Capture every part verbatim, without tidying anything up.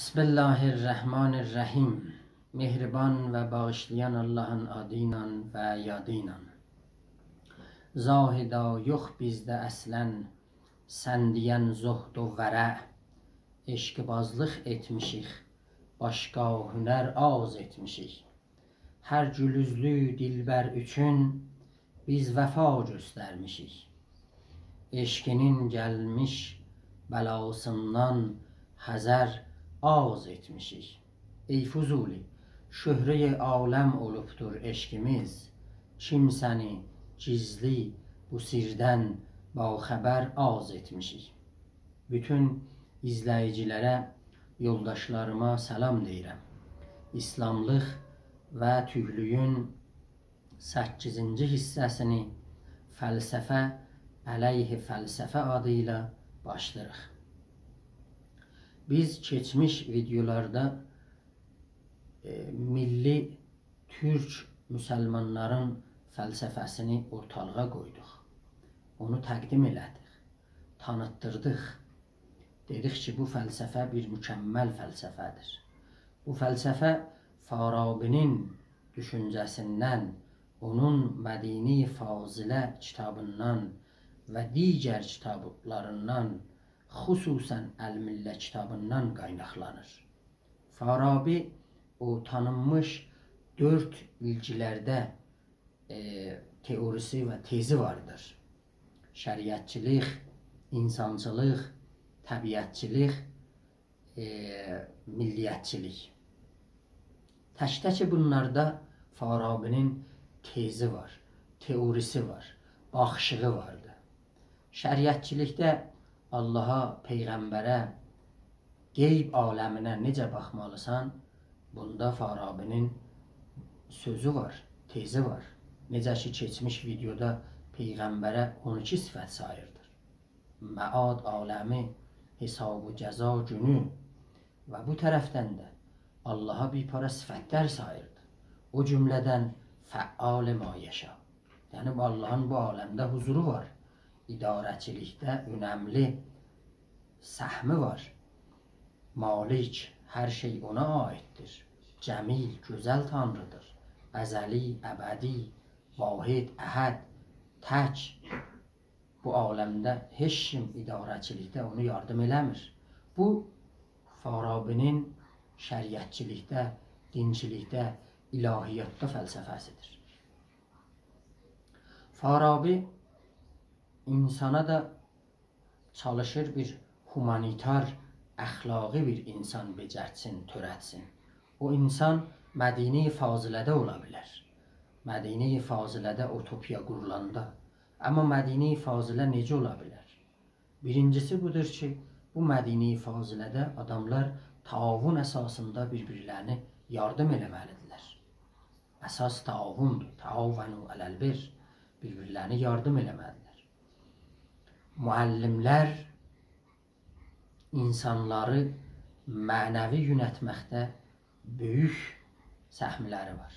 بسم الله الرحمن الرحیم. مهربان و باغیشلایان آللاهین آدی ایله و یادی ایله. زاهدا، یوخ بیزده اصلاً سن دئین زهد و ورع. عشق‌بازلیق ائتمیشیک، باشقا هنر آز ائتمیشیک. هر گول اوزلو دلبر اوچون بیز وفا گؤسترمیشیک. عشقینین گلمیش بلاسیندان حذر آز ائتمیشیک. ای فضولی، شهرهٔ عالم اولوبدور عشقیمیز. کیمسه‌نی گیزلی بو سیردن باخبر آز ائتمیشیک. بوتون ایزله‌ییجی‌لره، یولداشلاریما سلام دئییرم. ایسلاملیق و تورکلویون سککیزینجی حیصه‌سینی فلسفه علیه فلسفه آدی ایله باشلاییریق. بیز کئچمیش ویدئولاردا، ائ، میللی تورک مسلمانلارین فلسفه‌سینی اورتالیغا قویدوق. اونو تقدیم ائله‌دیک، تانیتدیردیق. دئدیک کی، بو فلسفه بیر مکمل فلسفه‌دیر. بو فلسفه فارابی‌نین دوشونجه‌سیندن، اونون مدینهٔ فاضله کیتابیندان و دیگر کیتابلاریندان، خصوصاً الملة کیتابیندان قایناقلانیر. فارابی او تانینمیش دؤرد ایلگی‌لرده، ائ، تئوریسی و تزی واردیر. شریعتچیلیک، اینسانچیلیق، طبیعتچیلیک، ائ، میللیتچیلیک. تک‌تک بونلاردا فارابی‌نین تزی وار، تئوریسی وار، باخیشیغی واردی. شریعتچیلیکده آللاها، پیغمبره، غیب عالمینه نئجه باخمالیسان، بوندا فارابی‌نین سؤزو وار، تزی وار. نئجه کی، کئچمیش ویدئودا پیغمبره اون ایکی صفت ساییردیر. معاد عالمی، حساب و جزا گونو و بو طرفدن ده آللاها بیر پارا صفتلر ساییردی. او جمله‌دن فعال ما یشاء. یعنی، بو آللاهین بو عالمده حضورو وار. اداره‌چیلیکده اؤنملی سهمی وار. مالک، هر شئی اونا عایددیر. جمیل، گؤزل تانری‌دیر. ازلی، ابدی، واحد، احد، تک. بو عالمده هئچ کیم اداره‌چیلیکده اونو یاردیم ائله‌میر. بو، فارابی‌نین شریعتچیلیکده، دینچیلیکده، الهیاتدا فلسفه‌سیدیر. فارابی اینسانا دا چالیشیر بیر هومانیتار، اخلاقی بیر اینسان بئجرتسین، تؤرتسین. او اینسان مدینهٔ فاضله‌ده اولا بیلر. مدینهٔ فاضله‌ده اوتوپیا قورولاندا. آمما مدینهٔ فاضله نئجه اولا بیلر؟ بیرینجیسی بودور کی، بو مدینهٔ فاضله‌ده آداملار تعاون اساسیندا بیر-بیرلرینه یاردیم ائله‌مه‌لیدیرلر. اساس تعاون‌دور. تعاونوا علی البر. بیر-بیرلرینه یاردیم ائله‌مه‌لیدیرلر. معلم‌لر اینسانلاری معنوی یؤنتمکده بؤیوک سهملری وار.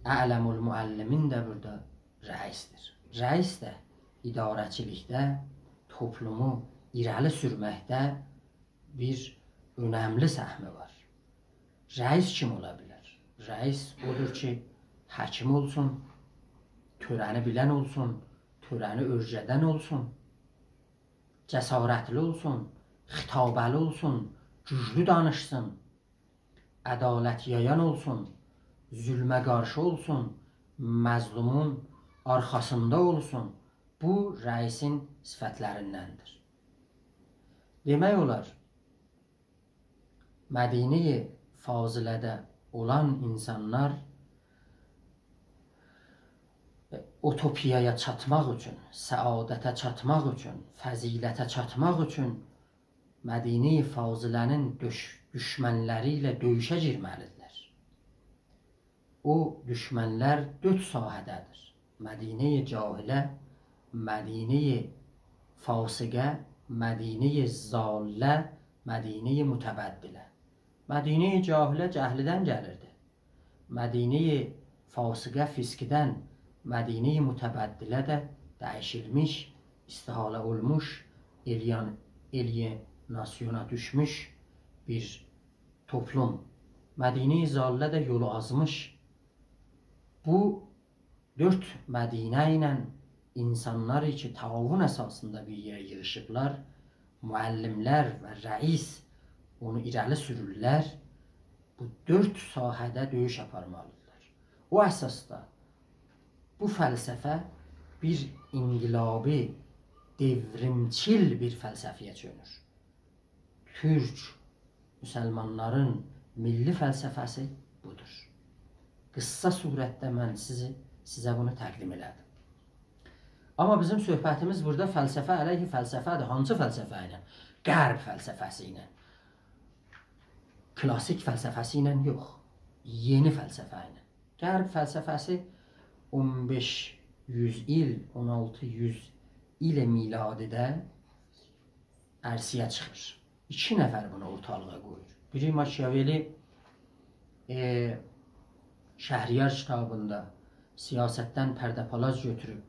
اعلم المعلمین ده بورادا رئیس‌دیر. رئیس ده اداره‌چیلیکده، توپلومو ایره‌لی سورمکده بیر اؤنملی سهمی وار. رئیس کیم اولا بیلر؟ رئیس اودور کی، حکیم اولسون، تؤره‌نی بیلن اولسون، تؤره‌نی اؤرگدن اولسون، جسارتلی اولسون، خطابه‌لی اولسون، گوجلو دانیشسین، عدالت یایان اولسون، ظلمه قارشی اولسون، مظلومون آرخاسیندا اولسون. بو، رئیسین صفتلریندندیر. دئمک اولار، مدینهٔ فاضله‌ده اولان اینسانلار اوتوپیایا چاتماق اوچون، سعادته چاتماق اوچون، فضیلته چاتماق اوچون مدینهٔ فاضله‌نین دوش-، دوشمنلری ایله دؤیوشه گیرمه‌لیدیرلر. او دوشمنلر دؤرد ساحه‌ده‌دیر: مدینهٔ جاهله، مدینهٔ فاسقه، مدینهٔ ضاله، مدینهٔ متبدله. مدینهٔ جاهله جهلیدن گلیردی. مدینهٔ فاسقه فسقدن، مدینهٔ متبدله ده دییشیلمیش، استحاله اولموش، الیان-، الیناسیونا دوشموش بیر توپلوم. مدینه‌ی ضاله ده یولو آزمیش. بو دؤرد مدینه ایله اینسانلار کی، تعاون اساسیندا بیر یئره ییغیشیبلار، معلم‌لر و رئیس اونو ایره‌لی سورورلر، بو دؤرد ساحه‌ده دؤیوش آپارمالیدیرلار. او اساسدا بو فلسفه بیر انقلابی، دئوریمچیل بیر فلسفه‌یه چؤنور. تورک مسلمانلارین میللی فلسفه‌سی بودور. قیسا صورتده من سیزی، سیزه بونو تقدیم ائله‌دیم. آمما بیزیم صحبتیمیز بورادا فلسفه علیه فلسفه‌دیر. هانسی فلسفه ایله؟ غرب فلسفه‌سی ایله. کلاسیک فلسفه‌سی ایله یوخ. یئنی فلسفه ایله. غرب فلسفه‌سی اون بئش یوز ایل، اون آلتی یوز ایل میلادیده عرصه‌یه چیخیر. ایکی نفر بونو اورتالیغا قویور. بیری ماکیاولی، ائ، شهریار کیتابیندا سیاستدن پرده‌پالاز گؤتوروب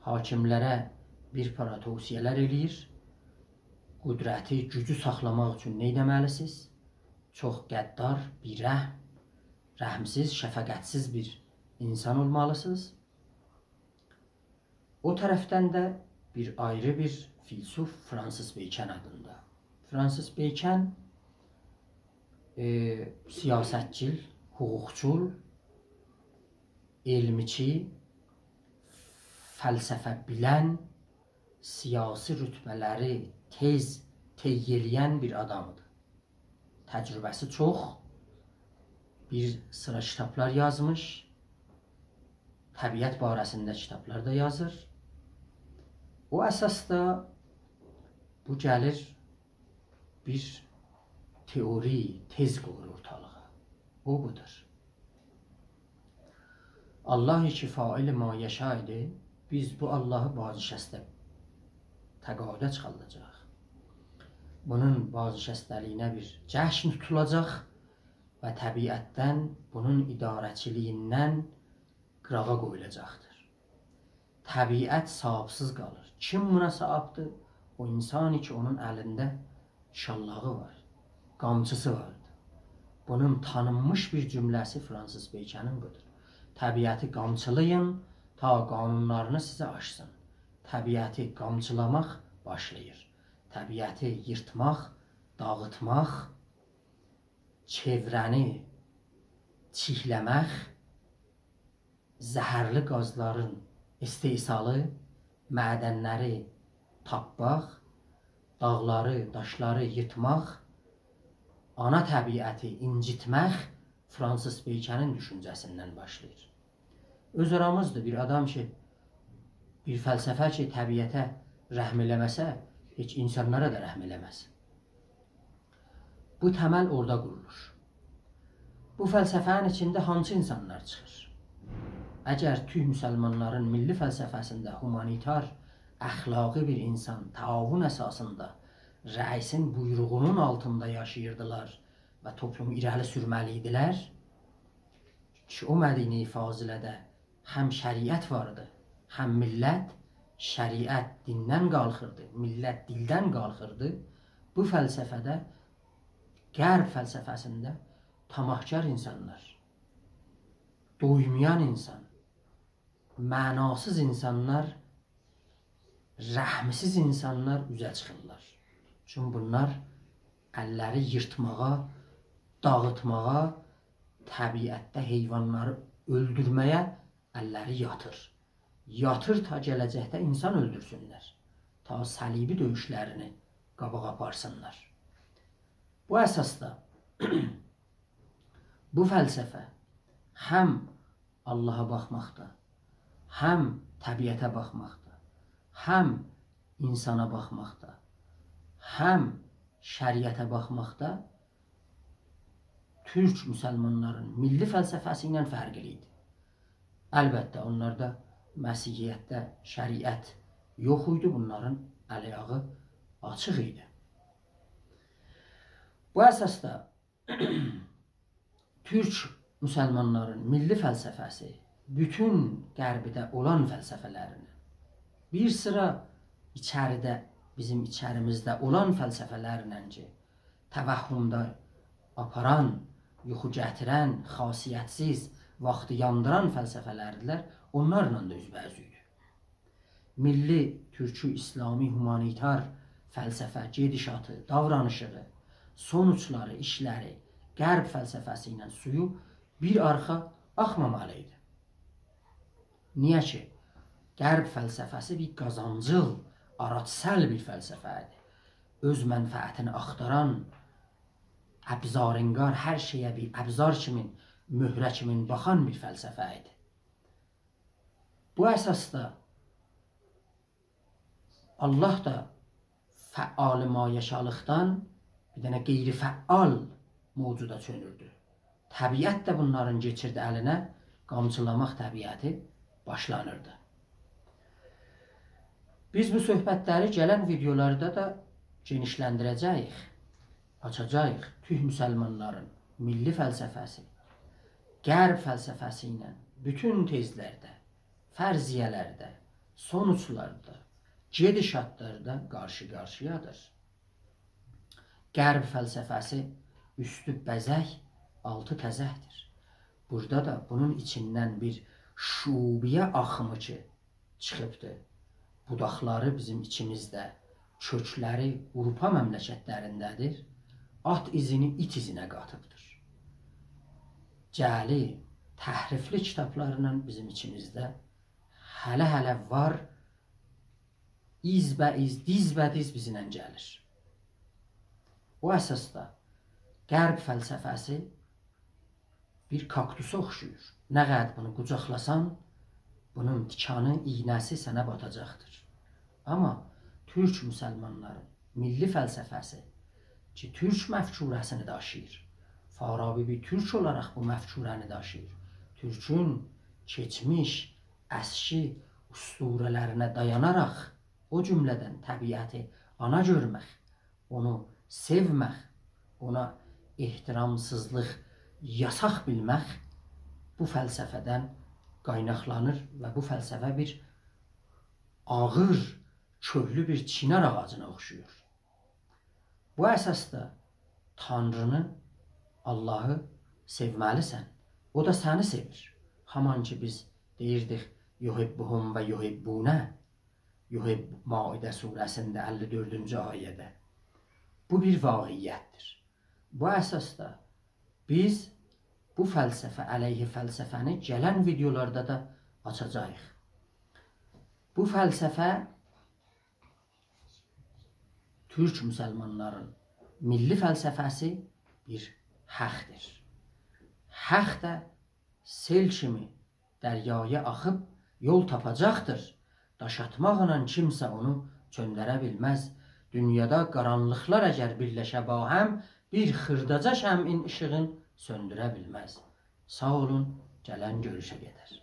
حاکم‌لره بیر پارا توصیه‌لر ائله‌ییر. قدرتی، گوجو ساخلاماق اوچون نه ائتمه‌لی‌سینیز؟ چوخ غدار، بی‌رحم، رحم‌سیز، شفقت‌سیز بیر اینسان اولمالی‌سینیز. او طرفدن ده بیر آیری بیر فیلسوف، فرانسیس بیکن آدیندا. فرانسیس بیکن، ائ، سیاستچیل، حقوقچول، علمچی، فلسفه بیلن، سیاسی رتبه‌لری تئز طی ائله‌ین بیر آدامدیر. تجربه‌سی چوخ، بیر سیرا کیتابلار یازمیش، طبیعت باره‌سینده کیتابلار دا یازیر. او اساسدا بو گلیر بیر تئوری، تئز قویور اورتالیغا. او بودور. الله کی فاعل ما یشاء ایدی، بیز بو اللهی بازنشسته تقاعده چیخارداجاق. بونون بازنشسته‌لیگینه بیر جشن توتولاجاق و طبیعتدن، بونون اداره‌چیلیگیندن قیراغا قویولاجاقدیر. طبیعت صاحابسیز قالیر. کیم بونا صاحابدیر؟ او اینسان کی، اونون الینده شاللاغی وار، قامچیسی واردیر. بونون تانینمیش بیر جمله‌سی فرانسیس بیکنین بودور: «طبیعتی قامچیلایین، تا قانونلارینی سیزه آچسین.» طبیعتی قامچیلاماق باشلاییر. طبیعتی ییرتماق، داغیتماق، چئوره‌نی چیرکله‌مک، زهرلی گازلارین استحصالی، معدنلری تاپماق، داغلاری، داشلاری ییرتماق، آنا طبیعتی اینجیتمک فرانسیس بیکنین دوشونجه‌سیندن باشلاییر. اؤز آرامیزدیر، بیر آدام کی، بیر فلسفه کی، طبیعته رحم ائله‌مه‌سه، هئچ اینسانلارا دا رحم ائله‌مز. بو تمل اورادا قورولور. بو فلسفه‌نین ایچینده هانسی اینسانلار چیخیر؟ اگر تورک مسلمانلارین میللی فلسفه‌سینده هومانیتار، اخلاقی بیر اینسان، تعاون اساسیندا رئیسین بویروغونون آلتیندا یاشاییردیلار و توپلومو ایره‌لی سورمه‌لی ایدیلر کی، او مدینه فاضله‌ده هم شریعت واردی، هم میللت. شریعت دیندن قالخیردی، میللت دیلدن قالخیردی. بو فلسفه‌ده، غرب فلسفه‌سینده طمعکار اینسانلار، دویمایان اینسان، معناسیز اینسانلار، رحمسیز اینسانلار اوزه چیخیرلار. چونکی بونلار اللری ییرتماغا، داغیتماغا، طبیعتده حیوانلاری اؤلدورمه‌یه اللری یاتیر. یاتیر تا گله‌جکده اینسان اؤلدورسونلر. تا صلیبی دؤیوشلرینی قاباغا آپارسینلار. بو اساسدا بو فلسفه هم اللها باخماقدا، هم طبیعته باخماقدا، هم اینسانا باخماقدا، هم شریعته باخماقدا تورک مسلمانلارین میللی فلسفه‌سی ایله فرقلی ایدی. البته، اونلاردا مسیحیتده شریعت یوخ ایدی، بونلارین ال-آیاغی آچیق ایدی. بو اساسدا تورک مسلمانلارین میللی فلسفه‌سی بوتون غربیده اولان فلسفه‌لرینن، بیر سیرا ایچریده، بیزیم ایچریمیزده اولان فلسفه‌لرینن کی، توهمده آپاران، یوخو گتیرن، خاصیت‌سیز، واختی یاندیران فلسفه‌لردیلر، اونلارلا دا اوزبه‌اوز ایدی. میللی، تورکی، ایسلامی، هومانیتار فلسفه، گئدیشاتی، داورانیشیغی، سونوجلاری، ایشلری غرب فلسفه‌سی ایله سویو بیر آرخا آخمامالی ایدی. نییه کی، غرب فلسفه‌سی بیر قازانجیل، آراجسال بیر فلسفه ایدی. اؤز منفعتینی آختاران، ابزارانگار، هر شئیه بیر ابزار کیمین، مهره کیمین باخان بیر فلسفه ایدی. بو اساسدا الله دا فعال مایشالیقدان بیر دنه غیر فعال موجودا چؤنوردو. طبیعت ده بونلارین کئچیردی الینه، قامچیلاماق طبیعتی باشلانیردی. بیز بو صحبت‌لری گلن ویدئولاردا دا گئنیشلندیره‌جه‌ییک، آچاجاغیق. تورک مسلمانلارین میللی فلسفه‌سی غرب فلسفه‌سی ایله بوتون تزلرده، فرضیه‌لرده، سونوجلاردا، گئدیشاتلاردا قارشی-قارشییادیر. غرب فلسفه‌سی اوستو بزک، آلتی تزکدیر. بورادا دا بونون ایچیندن بیر شعوبیه آخیمی کی چیخیبدی. بوداقلاری بیزیم ایچیمیزده، کؤکلری آوروپا مملکتلرینده‌دیر. آت ایزینی ایت ایزینه قاتیبدیر. جعلی، تحریفلی کیتابلارلا بیزیم ایچیمیزده هله-هله وار، ایزبه‌ایز، دیزبه‌دیز بیزیمله گلیر. او اساسدا غرب فلسفه‌سی بیر کاکتوسا اوخشویور. نه قدر بونو قوجاقلاسان، بونون تیکانی، ایینه‌سی سنه باتاجاقدیر. آمما تورک مسلمانلارین میللی فلسفه‌سی کی، تورک مفکوره‌سینی داشیییر، فارابی بیر تورک اولاراق بو مفکوره‌نی داشیییر، تورکون کئچمیش، اسکی اسطوره‌لرینه دایاناراق، او جمله‌دن طبیعتی آنا گؤرمک، اونو سئومک، اونا احترامسیزلیق یاساق بیلمک بو فلسفه‌دن قایناقلانیر و بو فلسفه بیر آغیر، کؤکلو بیر چینار آغاجینا اوخشویور. بو اساسدا تانرینی، اللهی سئومه‌لیسن. او دا سنی سئویر. هامان کی، بیز دئییردیک، «یحبهم و یحبونک»، یحب-، مائده سوره‌سینده اللی دؤردونجو آیه‌ده. بو بیر واقعیتدیر. بو اساسدا بیز بو فلسفه علیه فلسفه‌نی گلن ویدئولاردا دا آچاجاغیق. بو فلسفه تورک مسلمانلارین میللی فلسفه‌سی بیر حاقدیر. حاق دا سئل کیمی دریایا آخیب یول تاپاجاقدیر. داش آتماقلا کیمسه اونو چؤندره بیلمز. دونیادا قارانلیقلار اگر بیرلشه باهم، بیر خیرداجا شمعین ایشیغین سؤندوره بیلمز. ساغ اولون، گلن گؤروشه قدر.